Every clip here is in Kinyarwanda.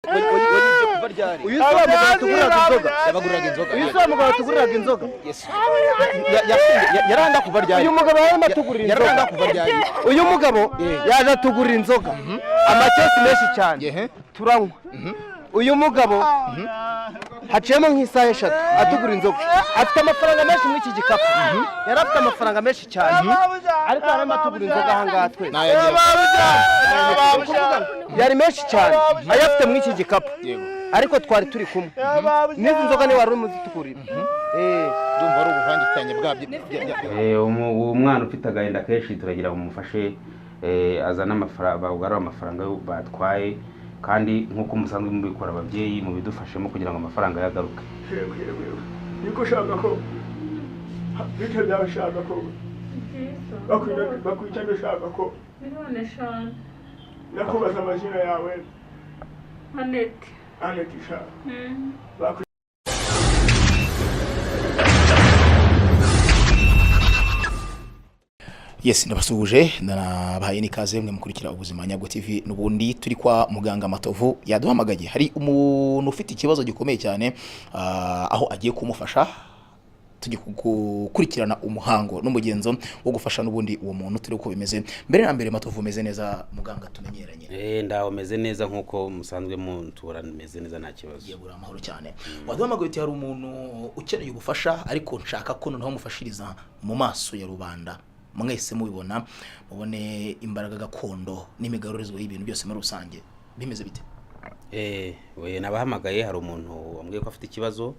Kuva ryari? Uyu si wa mugabo watuguriraga inzoga? Yabaguriraga inzoga. Uyu si wa mugabo watuguriraga inzoga? Yaranga kuva ryari? Uyu mugabo yarimo atugurira inzoga. Yaranga kuva ryari? Uyu mugabo yaje atugurira inzoga, amakesi menshi cyane, turanywa. Uyu mugabo haciyemo nk'isaha 3 atugura inzoga, afite amafaranga menshi muri iki gikapu. Yari afite amafaranga menshi cyane, ariko yarimo atugura inzoga aha ngaha twese. Yari menshi cyane ayafite muri iki gikapu, ariko twari turi kumwe n'izi nzoga niwe wari urimo uzitugurira. Ndumva ari ubuvangikanye bwabyo. Uwo mwana ufite agahinda kenshi, turagira ngo mumufashe, azane amafaranga, bagarure amafaranga yo batwaye. Kandi nk'uko musanzwe mubikora, ababyeyi mubidufashemo kugira ngo amafaranga yagaruke. Yego, yego, yego, niko ushaka ko bityo byaba, ushaka ko bakwica, ushaka ko 5 miliyoni. Ndakubaza amazina yawe. Anete. Aneti sha. Yes, ndabasuhuje, nabahaye n'ikaze mwe mukurikira Ubuzima Nyabwo TV. N'ubundi turi kwa muganga Matovu, yaduhamagaye, hari umuntu ufite ikibazo gikomeye cyane, aho agiye kumufasha. Tujye gukurikirana umuhango n'umugenzo wo gufasha n'ubundi uwo muntu, turi uko bimeze. Mbere na mbere, Matovu, umeze neza muganga tumenyeranye? Ndaho meze neza nk'uko musanzwe muntura, meze neza, nta kibazo. Yegura amahoro cyane. Waduhamagaye uti hari umuntu ukeneye ubufasha, ariko nshaka ko noneho mufashiriza mu maso ya rubanda, mwese mubibona, mubone imbaraga gakondo n'imigarurizwe y'ibintu byose muri rusange. Bimeze bite? We nabahamagaye, hari umuntu wambwiye ko afite ikibazo,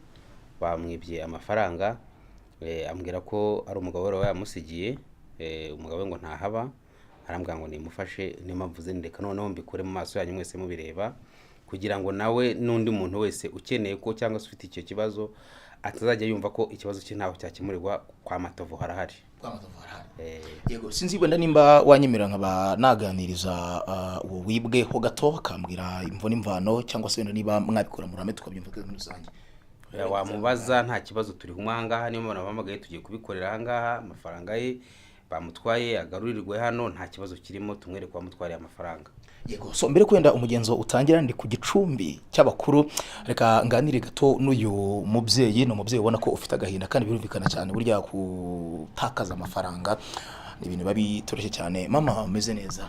bamwibye amafaranga. Ambwira ko ari umugabo we yamusigiye. Umugabo we ngo ntahaba, arambwira ngo nimufashe. Niyo mpamvu mvuze nti reka noneho mbikure mu maso yanyu mwese mubireba, kugira ngo nawe n'undi muntu wese ukeneye ko cyangwa se ufite icyo kibazo atazajya yumva ko ikibazo cye ntaho cyakemurirwa, kwa Matovu harahari. Kwa Matovu harahari. Yego, sinzi wenda nimba wanyemerera nkaba naganiriza uwo wibwe ho gato, akambwira imvo n'imvano, cyangwa se wenda niba mwabikora mu ruhame tukabyumva twese muri rusange. Wamubaza, nta kibazo, turi kumwe aha ngaha. Niyo mpamvu nabahamagaye, tugiye kubikorera aha ngaha. Amafaranga ye bamutwaye agarurirwe hano, nta kibazo kirimo, tumwereke uwamutwariye amafaranga. Yego, so mbere kwenda umugenzo utangira, ndi ku gicumbi cy'abakuru, reka nganire gato n'uyu mubyeyi. Ni umubyeyi ubona ko ufite agahinda, kandi birumvikana cyane, burya gutakaza amafaranga ni ibintu biba bitoroshye cyane. Mama, umeze neza?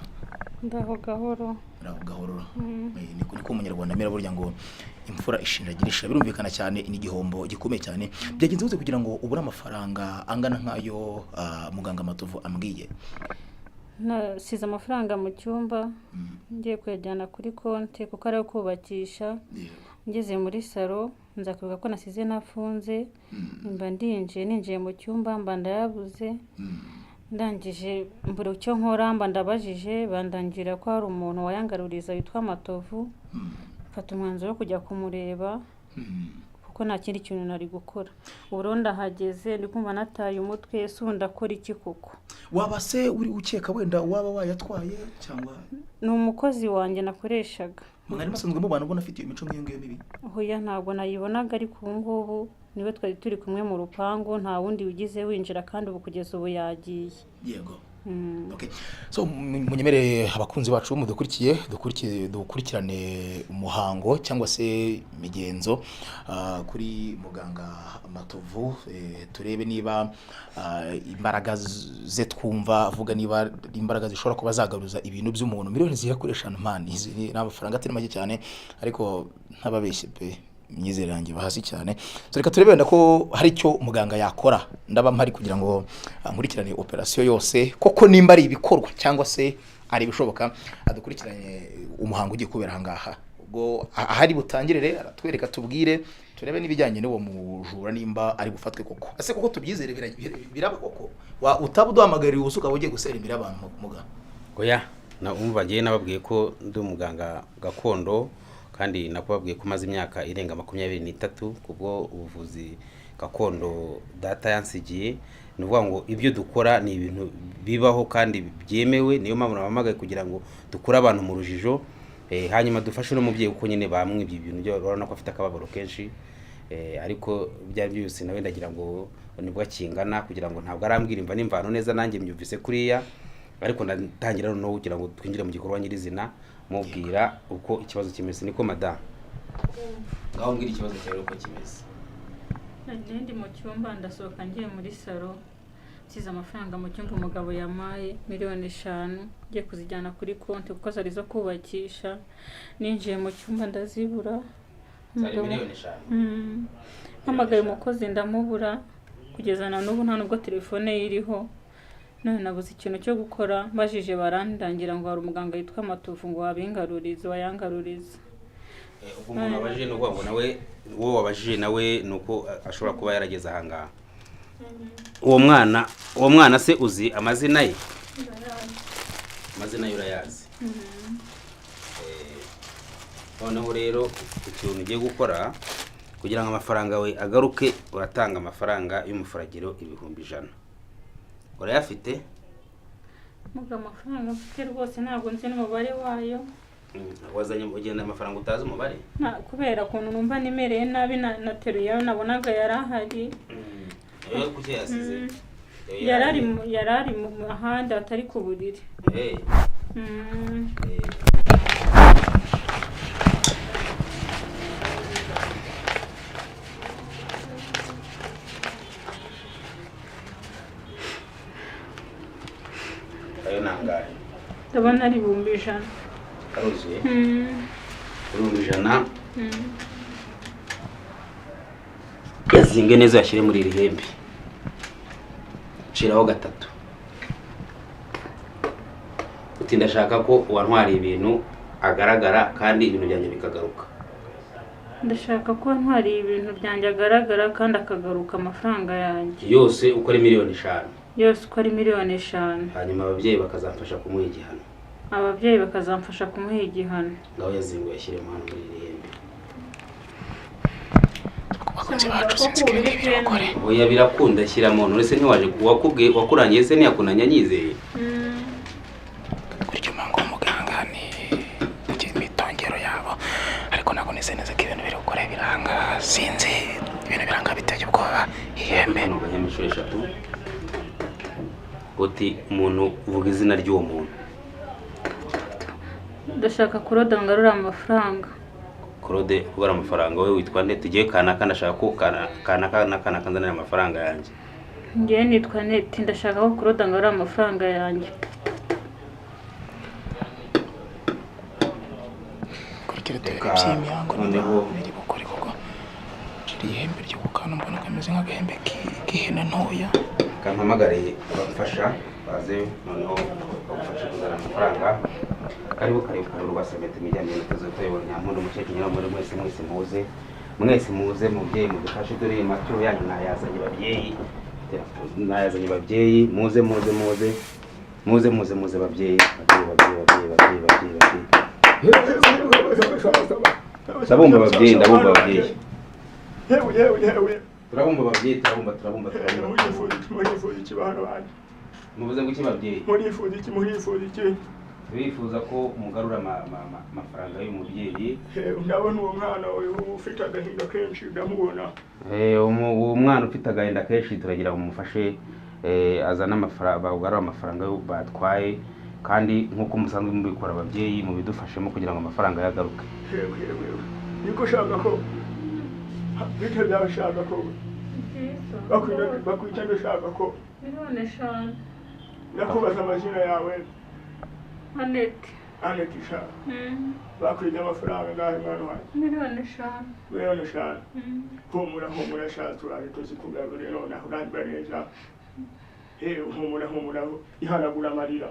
Ndaho gahoro. Muraho gahoro. Niko umunyarwanda amera burya, ngo imfura ishinjagira ishira. Birumvikana cyane, ni igihombo gikomeye cyane. Byagenze gute kugira ngo ubure amafaranga angana nk'ayo muganga Matovu ambwiye? Nasize amafaranga mu cyumba, ngiye kuyajyana kuri konti kuko ari ayo kubakisha. Ngeze muri salo nza kwibuka ko nasize nafunze, mba ndinjiye, ninjiye mu cyumba mba ndayabuze. Ndangije mbura icyo nkora, mba ndabajije, bandangira ko hari umuntu wayangaruriza witwa Matovu. Mfata umwanzuro wo kujya kumureba kuko nta kindi kintu nari gukora. Ubu rero ndahageze, ndi kumva nataye umutwe. Ese ubu ndakora iki koko? Waba se uri ukeka wenda waba wayatwaye cyangwa? Ni umukozi wanjye nakoreshaga. Mwari musanzwe mubana, ubona afite iyo mico nk'iyo ngiyo mibi? Hoya, ntabwo nayibonaga, ariko ubu ngubu niwe twari turi kumwe mu rupangu, nta wundi wigize winjira, kandi ubu kugeza ubu yagiye. Yego. Okay. So munyemere abakunzi bacu mudukurikiye, dukurikirane umuhango cyangwa se imigenzo kuri muganga Matovu, turebe niba imbaraga ze twumva avuga, niba ari imbaraga zishobora kuba zagaruza ibintu by'umuntu miliyoni zigera kuri 5. Mani, izi ni amafaranga atari make cyane, ariko ntababeshye pe, imyizerere yanjye iba hasi cyane. So reka turebe wenda ko hari icyo muganga yakora. Ndaba mpari kugira ngo nkurikirane operasiyo yose koko, nimba ari ibikorwa cyangwa se ari ibishoboka, adukurikiranye umuhango ugiye kubera aha ngaha. Ubwo ahari butangirire aratwereka, tubwire, turebe n'ibijyanye n'uwo mujura nimba ari bufatwe koko. Ese koko tubyizere, biraba koko? Utaba uduhamagarira ubusa ukaba ugiye gusera imbere y'abantu, muganga? Oya, na umva, ngewe nababwiye ko ndi umuganga gakondo, kandi nakubabwiye ko maze imyaka irenga 23 kubwo ubuvuzi gakondo data yansigiye. Ni ukuvuga ngo ibyo dukora ni ibintu bibaho kandi byemewe. Niyo mpamvu nabahamagaye, kugira ngo dukure abantu mu rujijo, hanyuma dufashe n'umubyeyi, kuko nyine bamwibye ibintu byo, urabona ko afite akababaro kenshi. Ariko ibyo ari byo byose nawe ndagira ngo nibwo akingana, kugira ngo ntabwo arambwira imva n'imvano neza, nanjye mbyumvise kuriya, ariko ndatangira noneho kugira ngo twinjire mu gikorwa nyirizina. Mubwira uko ikibazo kimeze. Niko madamu, ngaho mbwira ikibazo cyawe uko kimeze. Nari ndi mu cyumba, ndasohoka ngiye muri salo, nsize amafaranga mu cyumba umugabo yampaye 5 miliyoni, ngiye kuzijyana kuri konti kuko zari zo kubakisha. Ninjiye mu cyumba ndazibura. Zari Umugabo- 5 miliyoni. Mpamagaye umukozi ndamubura, kugeza na n'ubu nta nubwo telefone ye iriho. None nabuze ikintu cyo gukora, mbajije barandangira ngo hari umuganga witwa Matovu ngo wabingarurize, wayangarurize. Ubwo umuntu wabajije ni ukuvuga ngo nawe, uwo wabajije nawe ni uko ashobora kuba yarageze ahangaha. Uwo mwana se uzi amazina ye? Amazina ye urayazi? Noneho rero ikintu ugiye gukora kugira ngo amafaranga we agaruke, uratanga amafaranga y'umufuragiro 100,000. Urayafite? Muga amafaranga mfite rwose ntabwo nzi n'umubare wayo. Wazanye ugenda amafaranga utazi umubare? Kubera ukuntu numva nimereye nabi, nateruye ayo nabonaga yari ahari. Kuki yasize? Yari ari mu ahandi atari ku buriri. Ayo ni angahe? Ndabona ari 100,000. Aruzuye? 100,000. Yazinge neza, uyashyire muri iri hembe, nshiraho gatatu, uti ndashaka ko uwantwariye ibintu agaragara kandi ibintu byanjye bikagaruka. Ndashaka ko ntwariye ibintu byanjye agaragara kandi akagaruka amafaranga yanjye. Yose uko ari 5 miliyoni. Yose uko ari 5 miliyoni. Hanyuma ababyeyi bakazamfasha kumuha igihano. Ababyeyi bakazamfasha kumuha igihano. Ngaho yazinguye, ashyiremo hano muri iri hembe. Abakunzi bacu, sinzi ko ibi biri bukore. Oya, birakunda, shyiramo. None se ntiwaje uwakubwiye wakurangiye se ntiyakunanya anyizeye? Kurya umuhango w'umuganga ni imitongero yabo, ariko ntabwo nizeye neza ko ibintu biri bukore. Biranga, sinzi, ibintu biranga biteye ubwoba. Ihembe. Hano gahembe inshuro eshatu, uti umuntu uvuga izina ry'uwo muntu. Ndashaka kuroda ngarura amafaranga. Claude ubara amafaranga, wowe witwa nde? Tugiye kanaka, ndashaka ko kanaka na kanaka nzanira amafaranga yanjye. Ngewe nitwa Neti, ndashaka ko kuroda ngarura amafaranga yanjye. Kurikira turebe Reka iby'imihango niba noneho- biri bukore, kuko iri ihembe ryo ku kantu mbona kameze nk'agahembe k'ihene ntoya. Kampamagare abamfasha baze noneho bagufashe kuzana amafaranga. Karibu, karibu, karibu. Rwasamete imiryango na tuyobora Nyampundu, umukecuru nyiramuri, mwese mwese muze, mwese muze mubyeyi mudufashe. Dore amaturo yanyu nayazanye babyeyi, nayazanye babyeyi, muze muze muze muze muze muze babyeyi, babyeyi, babyeyi, babyeyi, babyeyi, babyeyi, babyeyi. Ndabumva ababyeyi, ndabumva ababyeyi. Yewe, yewe, yewe! Turabumva ababyeyi, turabumva, turabumva, turabumva. Murifuza iki? Murifuza iki, bana banjye? Muvuze ngo iki babyeyi? Murifuza iki? Murifuza iki? Turifuza ko mugarura amafaranga y'umubyeyi. Yewe, ndabona uwo mwana uyu ufite agahinda kenshi, ndamubona. Uwo mwana ufite agahinda kenshi turagira ngo mumufashe, azane amafaranga, bagarure amafaranga yo batwaye, kandi nk'uko musanzwe mubikora ababyeyi, mubidufashemo kugira ngo amafaranga yagaruke. Yewe, yewe, yewe, niko ushaka ko bite byashaka ko bakwita ndashaka ko 5 miliyoni. Ndakubaza amazina yawe. Aneti. Aneti sha, bakwita amafaranga ngahe, mwana wanjye? 5 miliyoni. 5 miliyoni. Humura, humura sha, turaje tuzikugarurire nonaha, uranywa neza. Humura, humura, ihanagura amarira,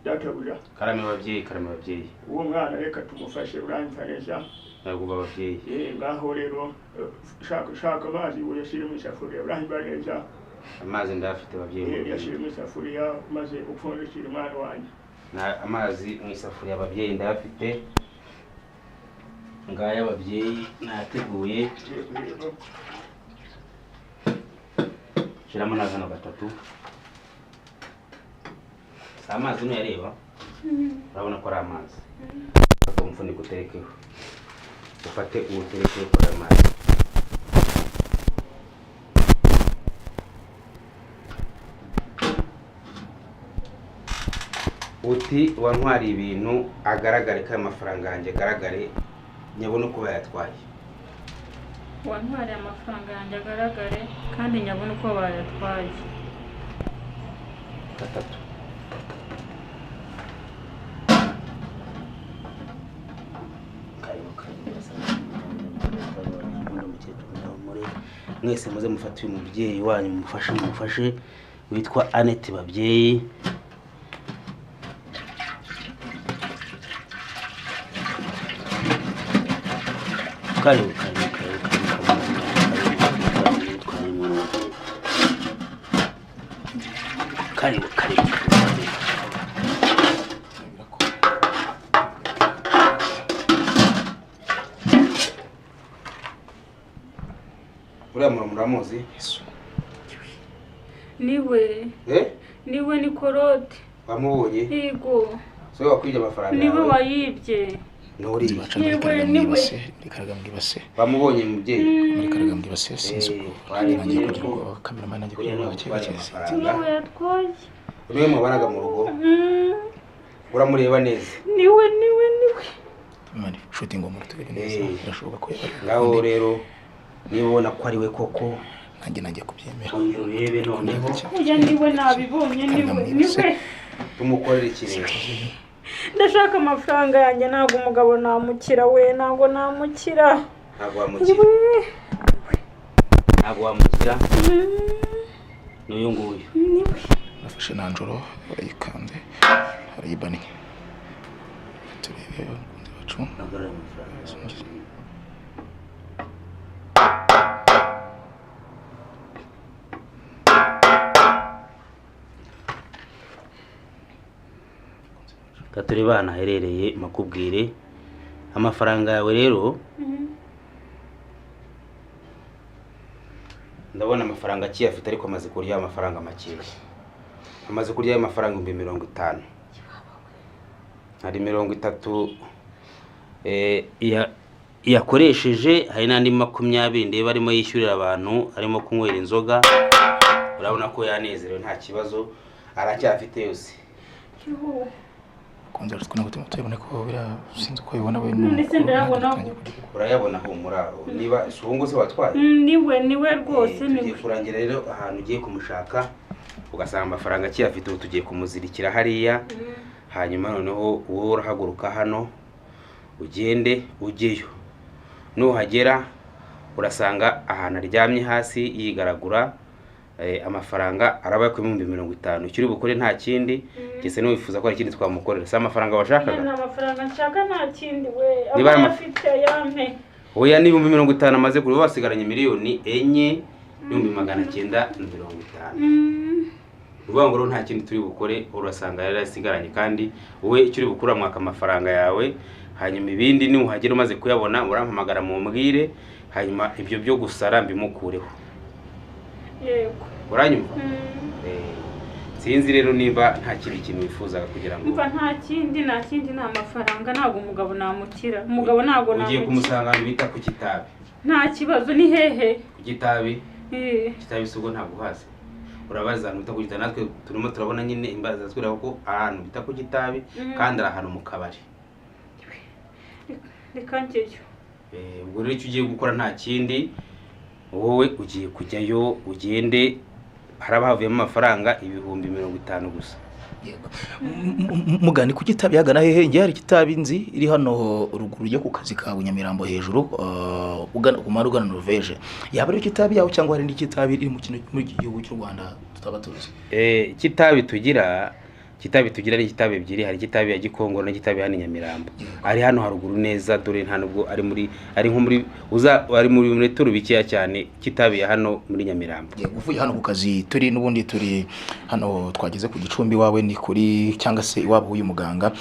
databuja. Karame ababyeyi, karame ababyeyi. Uwo mwana reka tumufashe, uranywa neza. Ntabwo ababyeyi. Ngaho rero, shaka, shaka amazi uyashyire mu isafuriya, uranywa neza. Amazi ndayafite ababyeyi. Yashyire mu isafuriya maze upfundikire umwana wanjye. Na amazi mu isafuriya ababyeyi ndayafite, ngaya ababyeyi, nayateguye. Shyiramo na kano gatatu. Si amazi nuyareba urabona ko ari amazi. Fata umufuniko uterekeho, ufate uwuterekeho kuri ayo mazi. Uti wantwariye ibintu agaragare ko aya mafaranga yanjye agaragare, nyabone uko bayatwaye. Wantwariye amafaranga yanjye agaragare kandi nyabone uko bayatwaye. Gatatu. Mwese muze mufate uyu mubyeyi wanyu, mumufashe witwa Annette Babyeyi. Karibu karibu karibu karibu karibu karibu. Uriya muntu muramuzi? Niwe. Niwe ni Korode. Wamubonye? Yego. So wakwibye amafaranga Niwe yawe? wayibye. Nuri. Niwe niwe. Wamubonye mubyeyi? Muri karaga mbibase sinzi uko nangiye kugira ngo cameraman nangiye kugira ngo amafaranga. Niwe yatwaye. Niwe mubanaga mu rugo? Uramureba neza? Niwe niwe niwe. Mani shooting ngo muri turebe neza birashoboka ko yaba. Ngaho rero niba ubona ko ari we koko nanjye nangiye kubyemera. Urebe noneho. Oya niwe nabibonye niwe niwe. Tumukorere ikirere. Ndashaka amafaranga yanjye, ntabwo umugabo namukira we, ntabwo namukira. Ntabwo wamukira. Ntabwo wamukira. N'uyu nguyu. Niwe. Nafashe nanjoro barayikanze barayibaniye. Turebe abakunzi bacu. Kature bana aherereye makubwire amafaranga yawe rero. Ndabona amafaranga akiyafite ariko amaze kurya amafaranga makeya. Amaze kurya amafaranga 50,000. Hari 30 yakoresheje, hari n'andi 20 ndeba arimo yishyurira abantu, arimo kunywera inzoga. Urabona ko yanezerewe nta kibazo aracyafite yose. Konza ruswa nako tubone ko bira sinzi uko bibona we. None ndayabona. Urayabona humuraro niba suhungu se watwaye? Niwe niwe rwose niwe. Tugiye kurangira rero ahantu ugiye kumushaka ugasanga amafaranga akiyafite, ubu tugiye kumuzirikira hariya. Hanyuma noneho wowe urahaguruka hano ugende ujyeyo. Nuhagera urasanga ahantu aryamye hasi yigaragura, amafaranga araba ku 50,000. Icyo uri bukore nta kindi, gese niwifuza ko hari ikindi twamukorera. Si amafaranga washakaga? Nta mafaranga nshaka nta kindi we. Niba afite yampe. Oya ni 50,000 amaze kuri basigaranye 4,950,000. Uvuga ngo nta kindi turi bukore, urasanga yari asigaranye kandi wowe icyo uri bukura mwaka amafaranga yawe. Hanyuma ibindi ni uhagera umaze kuyabona urampamagara mumbwire, hanyuma ibyo byo gusara mbimukureho. Yego. Uranyumva? Sinzi rero niba nta kindi kintu wifuzaga kugira ngo. Mva nta kindi, nta kindi, nta mafaranga, ntabwo umugabo namukira. Umugabo ntabwo namukira. Ugiye kumusanga ahantu bita ku Kitabi. Nta kibazo, ni hehe? Ku Kitabi? Kitabi sugo ntabwo uhazi. Urabaza ahantu bita ku Kitabi, natwe turimo turabona nyine imbaza zatwira ko ahantu bita ku Kitabi kandi ari ahantu mu kabari. Reka njyeyo. Ubwo rero icyo ugiye gukora nta kindi, wowe ugiye kujyayo ugende haraba havuyemo amafaranga 50,000 gusa. Yego. Mugani ku Kitabi yagana hehe? Ngiye hari Kitabi nzi iri hano ruguru yo ku kazi ka Nyamirambo hejuru, ugana ku Marugana Norvege. Yaba ari Kitabi yawe cyangwa hari indi Kitabi iri mu kino muri iki gihugu cy'u Rwanda tutaba tuzi? Kitabi tugira, Kitabi tugira ari Kitabi ebyiri, hari Kitabi ya Gikongoro na Kitabi hano Nyamirambo. Ari hano haruguru neza, dore nta nubwo ari muri, ari nko muri uza ari muri metero bikeya cyane Kitabi ya hano muri Nyamirambo. Yego, uvuye hano ku kazi turi n'ubundi turi hano twageze ku gicumbi wawe ni kuri cyangwa se iwabo w'uyu muganga,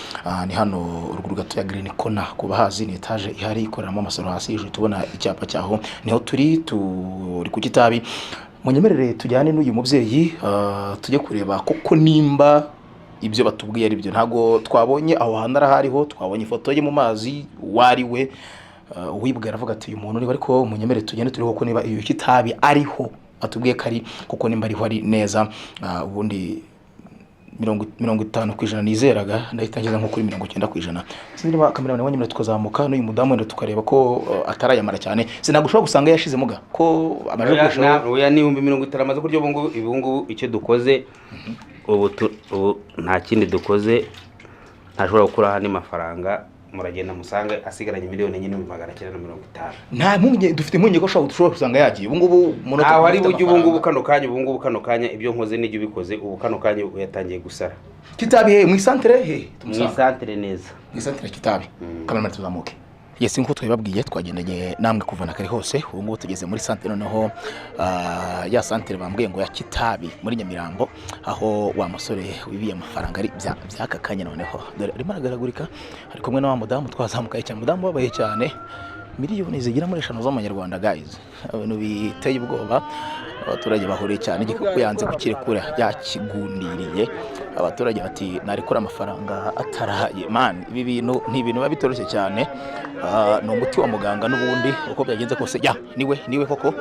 ni hano ruguru gato ya Green Corner ku bahazi, ni etage ihari ikoreramo amasaro hasi hejuru tubona icyapa cyaho, niho turi ku Kitabi. Munyemerere tujyane n'uyu mubyeyi tujye kureba koko nimba ibyo batubwiye ari byo. Ntago twabonye aho hantu arahariho, twabonye ifoto ye mu mazi wari we uwibwira aravuga ati uyu muntu niba, ariko munyemere tugende turiho ko niba iyo Kitabi ariho atubwiye ko ari kuko nimba ariho ari neza, ubundi 50% nizeraga, ndahita ngeza nko kuri 90%. Sinzi niba cameraman wanyemera tukazamuka n'uyu mudamu wenda tukareba ko atarayamara cyane. Sinagushobora gusanga yashize muga ko amaje kurushaho. Oya, ni 50,000 amaze kurya ubu ngubu. Ubu ngubu icyo dukoze ubu, nta kindi dukoze, ntashobora gukuraho andi mafaranga. Muragenda musange asigaranye 4,950,000. Nta mpungenge, dufite impungenge ko ushobora gusanga yagiye ubu ngubu umunota. Ntaho ari ufite bujye ubu ngubu amafaranga. Kano kanya, ubu ngubu kano kanya, ibyo nkoze n'ibyo ubikoze ubu kano kanya, ubu yatangiye gusara. Kitabi he? Mu isantere he? Mu Tumusanga. isantere neza. Mu isantere Kitabi. Cameraman, tuzamuke. Yes, nkuko twabibabwiye, twagendanye namwe kuva na kare hose. Ubu ngubu tugeze muri santere noneho, ya santere bambwiye ngo ya Kitabi muri Nyamirambo, aho wa musore wibiye amafaranga ari by'aka kanya. Noneho dore arimo aragaragurika, ari kumwe na wa mudamu twazamukaye cyane, umudamu ubabaye cyane. Miliyoni zigera muri 5 z'amanyarwanda, guys, ibintu biteye ubwoba. Abaturage bahuriye cyane, igikapu yanze kukirekura, yakigundiriye. Abaturage bati narekura amafaranga ataraye. Man, ibi bintu ni ibintu biba bitoroshye cyane. Ni umuti wa muganga n'ubundi uko byagenze kose. Ya, niwe, niwe koko,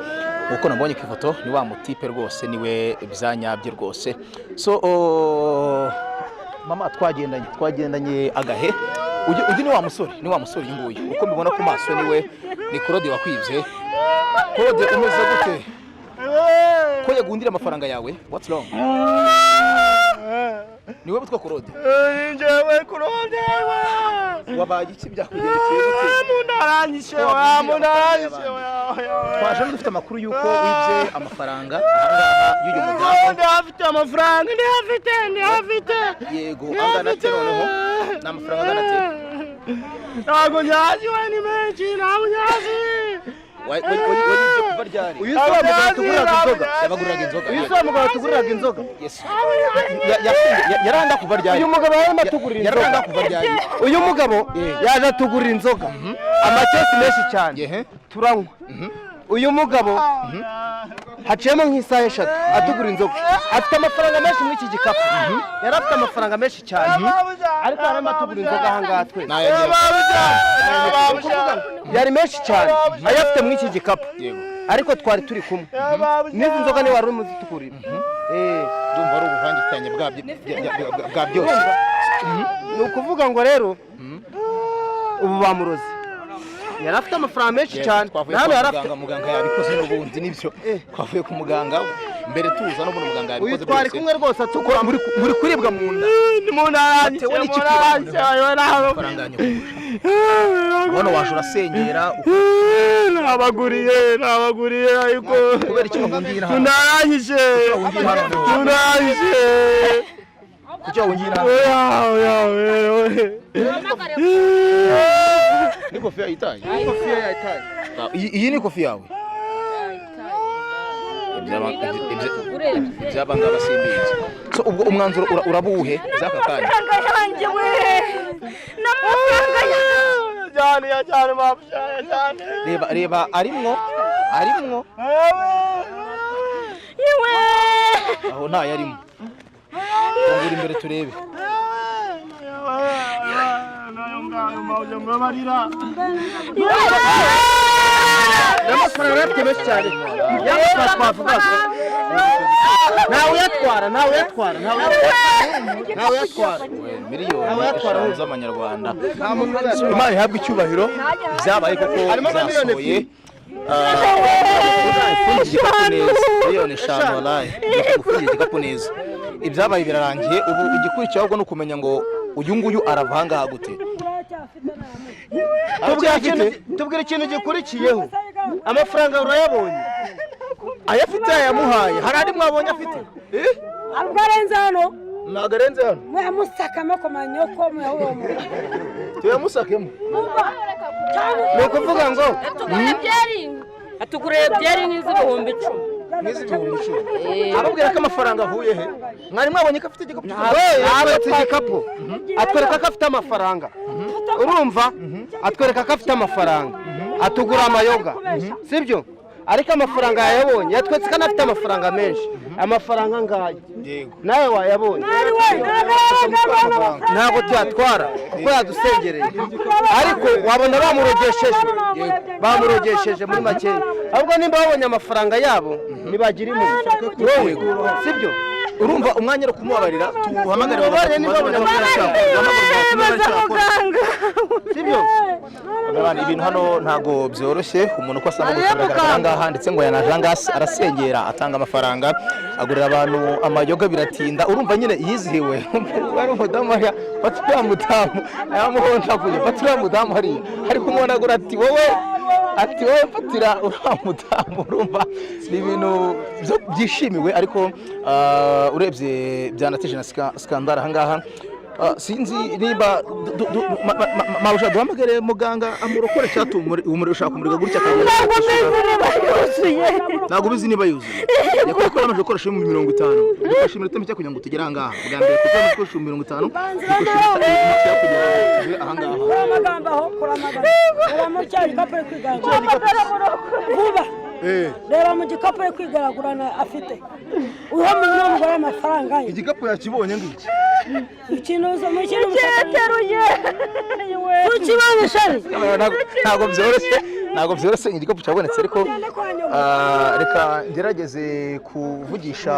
uko nabonye ku ifoto ni wa mutipe rwose, niwe byanyabye rwose. So mama, twagendanye agahe. Uyu ni wa musore, ni wa musore uyu nguyu uko mbibona ku maso, niwe, ni Claude wakwibye. Claude, umeze gute ko yagundira amafaranga yawe? What's wrong? Ni wowe witwa Claude? Njyewe Claude we. Wabaye iki? Byakugendekeye gute? Mundaranyishe wa, mundaranyishe wa. Twaje hano dufite amakuru y'uko wibye amafaranga ahangaha y'uyu mudamu. Ndafite amafaranga, ndayafite, ndayafite. Yego, angana ate noneho? Ni amafaranga angana ate? Ntabwo nyazi we, ni menshi, ntabwo nyazi. Wayibye kuva ryari? Uyu si wa mugabo tuguriraga inzoga? Yabaguriraga inzoga. Uyu si wa mugabo tuguriraga inzoga? Yes. Yaranga kuva ryari? Uyu mugabo yarimo atugurira inzoga. Yaranga kuva ryari? Uyu mugabo yaje atugurira inzoga, amakesi menshi cyane, turanywa. Uyu mugabo haciyemo nk'isaha 3 atugura inzoga, afite amafaranga menshi muri iki gikapu. Yari afite amafaranga menshi cyane, ariko yarimo atugura inzoga ahangaha twese. Yari menshi cyane ayafite muri iki gikapu, ariko twari turi kumwe n'izi nzoga niwe wari urimo uzitugurira. Ndumva ari ubuvangitiranye bwa byose. Ni ukuvuga ngo rero ubu bamuroze, yari afite amafaranga menshi cyane. Twavuye Hano kwa yari afite muganga, muganga yabikoze n'ubundi nibyo. Twavuye ku muganga mbere tuza, n'ubundi muganga Uyu yabikoze twari byose. kumwe rwose atukura. Muri kuribwa mu nda. Mundaranyishe. Watewe n'iki kuribwa mu nda? Amafaranga yanyu kugusha. Hano waje urasengera. Nabaguriye, nabaguriye, ariko Kubera iki wahungira hano? Mundaranyishe. Wahungira hano? Mundaranyishe. Kuki wahungira hano? Oya, oya, oya, oya. Ni kofi yayitaye. Kofi yayitaye. Iyi ni kofi yawe? Iby'aba ngaba simbizi. So ubwo umwanzuro uraba uwuhe by'aka kanya? Amafaranga yanjye we, n'amafaranga yanjye. Cyane ya cyane mabusha ya cyane. Reba, reba, arimwo, arimwo. Yewe. Aho ntayo arimo. Fungura imbere turebe. N'amafaranga afite menshi cyane, y'amafaranga twavugaga, ntawe uyatwara, ntawe uyatwara, ntawe uyatwara, ntawe uyatwara. Miliyoni 5 z'amanyarwanda. Nta muntu uyatwara. Imana ihabwe icyubahiro, byabaye koko. Harimo na miliyoni Byasohoye. Ufungiye igikapu neza, miliyoni 5 walayi. Ufungiye igikapu neza, ibyabaye birarangiye. Ubu igikurikiyeho ahubwo ni ukumenya ngo uyu nguyu arava ahangaha gute. Tubwira ikintu gikurikiyeho. Amafaranga urayabonye? Ayafite yayamuhaye. Hari andi mwabonye afite? Ubwo arenze hano. Ntabwo arenze hano. Muyamusakamo ku manyoko muyahuwo. Tuyamusakemo. Ni ukuvuga ngo Atuguriye byeri nk'iz'ibihumbi 10. Nk'iz'ibihumbi 10. Ababwira ko amafaranga avuye he? Mwari mwabonye ko afite igikapu? Atweretse igikapu, atwereka ko afite amafaranga. Urumva, atwereka ko afite amafaranga, atugura amayoga, sibyo? Ariko amafaranga yayabonye, yatweretse ko anafite amafaranga menshi. Amafaranga ngaya nawe wayabonye, ntabwo tuyatwara kuko yadusengereye, ariko wabona bamurogesheje, bamurogesheje muri makeya. Ahubwo nimba babonye amafaranga yabo, ntibagira impuhwe wowe, sibyo? Urumva umwanya wo kumubabarira, tuhamagare. Mubabare niba babona Sibyo? Abantu, ibintu hano ntago byoroshye. Umuntu uko asanga biragaragara aha ngaha, ndetse ngo yanaje aha ngaha arasengera, atanga amafaranga, agurira abantu amayoga, biratinda. Urumva nyine yizihiwe. Ari umudamu hariya, fata uriya mudamu yamuhondaguye, fata uriya mudamu hariya ari kumuhondagura, ati wowe, ati wowe mfatira uriya mudamu. Urumva ni ibintu byishimiwe, ariko urebye byanateje na scandale aha ngaha. Sinzi niba mabusha duhamagare muganga amurokore, cyangwa umuriro ushaka kumurika gutya akagenda. Ntabwo mbizi niba yuzuye. Ntabwo ubizi niba yuzuye. Yakwiye ko yamaze gukoresha 50,000. Dukoresha iminota mike kugira ngo tugere aha ngaha bwa mbere, kuko yamaze gukoresha 50,000, dukoresha iminota mike kugira ngo tuve aha ngaha. Kura amagambo aho, kura amagambo. Reba mu cya gikapu ari kwigaragura vuba. Reba mu gikapu ari kwigaragurana afite uwo muntu n'umugore amafaranga ye. Igikapu yakibonye ngiki. Ikintu mu kintu Cyeteruye. Tukibonye shari. Ntabwo byoroshye, ntabwo byoroshye. Igikapu cyabonetse, ariko reka ngerageze kuvugisha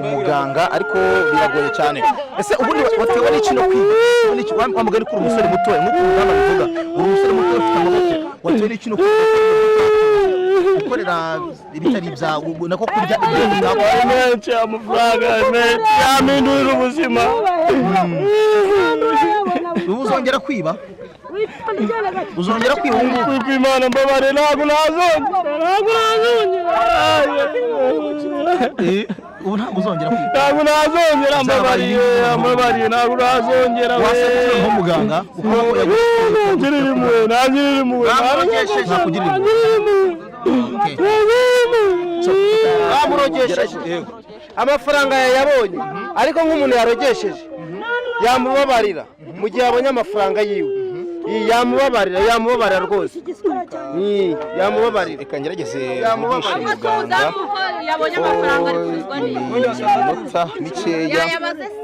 umuganga, ariko biragoye cyane. Ese ubundi watewe n'iki no kwiga? Wa mugani ko uri umusore mutoya, nk'uko umudamu abivuga, uri umusore mutoya ufite amaboko, watewe n'iki no kwiga gukorera ibitari ibyawe, nako kurya ibyo utakorera? Menshi, amafaranga menshi yampindurira ubuzima. Ubu uzongera kwiba? Uzongera kwiba ubu ngubu? Kuko Imana mbabare, ntabwo nazongera, ntabwo nazongera. Ubu ntabwo uzongera kwiba? Ntabwo nazongera, mbabariye, mbabariye, ntabwo nazongera we. Wasabye nk'umuganga uko Ntangirira impuhwe, ntangirira impuhwe. Ntakugirira impuhwe. Bamurogesheje amafaranga yayabonye, ariko nk'umuntu yarogesheje yamubabarira mu gihe abonye amafaranga yiwe. Iyi yamubabarira, yamubabarira rwose. Iyi yamubabarira. Reka ngerageze Yamubabarira. mvugishe muganga. Yabonye amafaranga ari kurizwa n'iki? Iminota mikeya. Yayabaze se?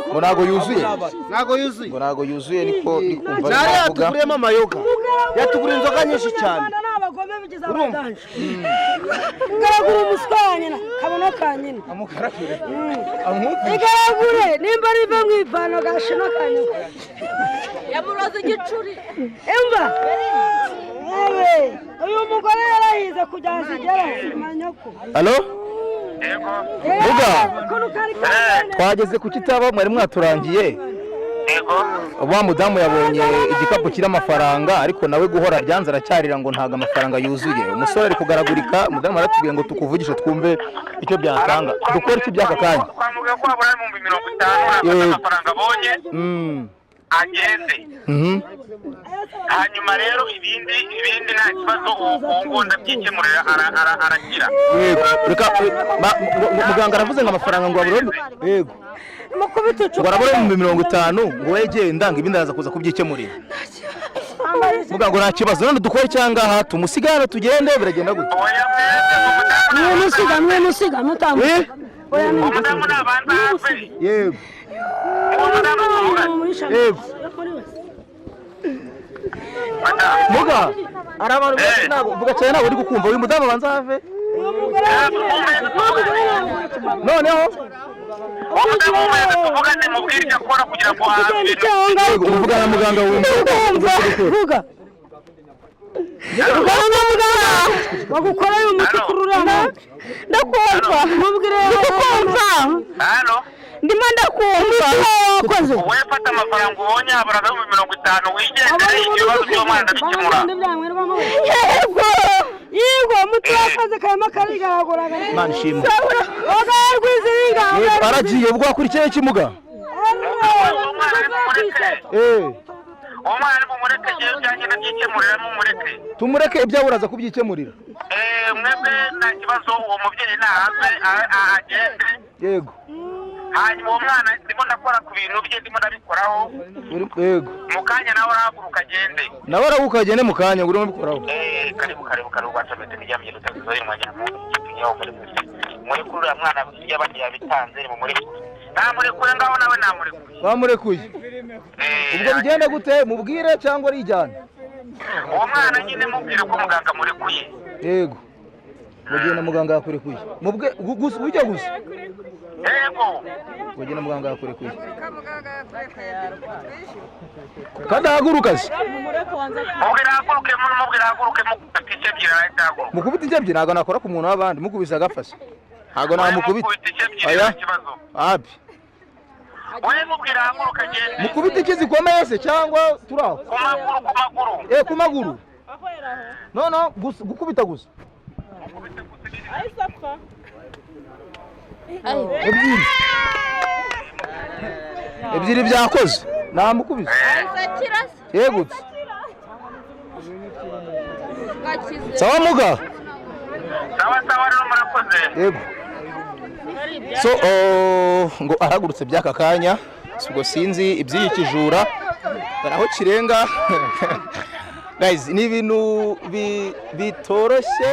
Ngo ntabwo yuzuye. Ntabwo yuzuye. Ngo ntabwo yuzuye, niko ndi kumva Nari avuga. yatuguriyemo amayoga, yatuguriye inzoga nyinshi cyane. Ni abagome bigize abaganje. Garagura umuswa wa nyina, kabono ka nyina. Igaragure nimba riva mu ipantaro gashino ka nyina. Yamuroze igicuri. Imva yewe, uyu mugore yarahize kugira ngo zigere manyoko. Halo Muga, Ukuntu kari kangana. twageze ku kitaba mwari mwaturangiye. Wa mudamu yabonye igikapu kirimo amafaranga, ariko nawe guhora byanze, aracyarira ngo ntabwo amafaranga yuzuye. Umusore ari kugaragurika. Umudamu aratubwiye ngo tukuvugishe twumve icyo byatanga. Dukore iki by'aka kanya? Twamuga ko habura 50,000, nafata amafaranga abonye agende. Hanyuma rero ibindi nta kibazo, uwo nguwo ndabyikemurira, arakira. Yego, reka muganga aravuze ngo amafaranga ngo abure, yego, Mukubita ngo arabura 50,000, ngo we genda, ngo ibindi araza kuza kubyikemurira. Muganga, nta kibazo. None dukore cyangwa aha tumusiga hano tugende, biragenda gute? Oya, mwese umudamu. Mwimusiga, mwimusiga mutamusiga. Oya. Umudamu nabanza have. Yego. Uwo mudamu tuvugane. Yego. Muga, hari abantu benshi, ntabwo vuga cyane, ntabwo uri kukumva. Uyu mudamu abanza have, noneho Umudamu mwese tuvugane, mubwire icyo akora kugira ngo ahabwe. Yego, uvuga na muganga wumva. Vuga. Ugana muganga bagukoreye umuti kuri uriya muntu. Ndakumva. Mubwire. Ndakumva. Hano. Ndimo ndakumva. Wakoze. Wowe fata amafaranga ubonye, habura 50,000, wigendere, ibibazo by'umwana ndabikemura. Yego. Yego, umuti wakoze karimo karigaragura. Imana ishimwe. Rwiziringa. Yego, aragiye. Ubwo wakurikiyeho ikimuga. Uwo mwana nimumureke. Uwo mwana nimumureke, ngewe ibyanjye ndabyikemurira, mumureke. Tumureke, ibyawe uraza kubyikemurira. Mwebwe nta kibazo, uwo mubyeyi nahave agende. Yego. Hanyuma uwo mwana ndimo ndakora ku bintu bye, ndimo ndabikoraho. Yego. Mu kanya nawe arahaguruka agende. Nawe arabuka agende mu kanya, ngo urimo ubikoraho. Karibu, karibu, karibu. Rwacometse nijyamye rutazizo y'umwanya yaho muri muri kuri uriya mwana yabagiye yabitanze, nimumurekure, namurekure ngaho, nawe namurekuye. Bamurekuye. Ubwo bigenda gute? Mubwire cyangwa arijyana? Uwo mwana nyine mubwire ko muganga amurekuye. Yego, mugihe na muganga yakurekuye, mubwe gusa ujya gusa. Yego. Ugena muganga yakurekuye. Kadahaguruka se? Mubwira ahaguruke, mubwira ahaguruke, mukubita icyo ebyiri arahita ahaguruka. Mukubita inshyi ebyiri ntabwo nakora ku muntu w'abandi, mukubise agafashe. Ntabwo namukubita. Mukubita icyo ebyiri Oya. nta kibazo. Abi. Wowe mubwira ahaguruke agende. Mukubita iki zikomeye se cyangwa turaho? Ku maguru, ku maguru. Eh, ku maguru. No no, gusa gukubita gusa. Ebyiri. Ebyiri byakoze. Namukubise. Yegutse. Sawa muga. Sawa sawa rero, murakoze. Yego. So oh, ngo arahagurutse by'aka kanya, ubwo sinzi iby'iyi kijura dore aho kirenga. Guys, ni ibintu bitoroshye.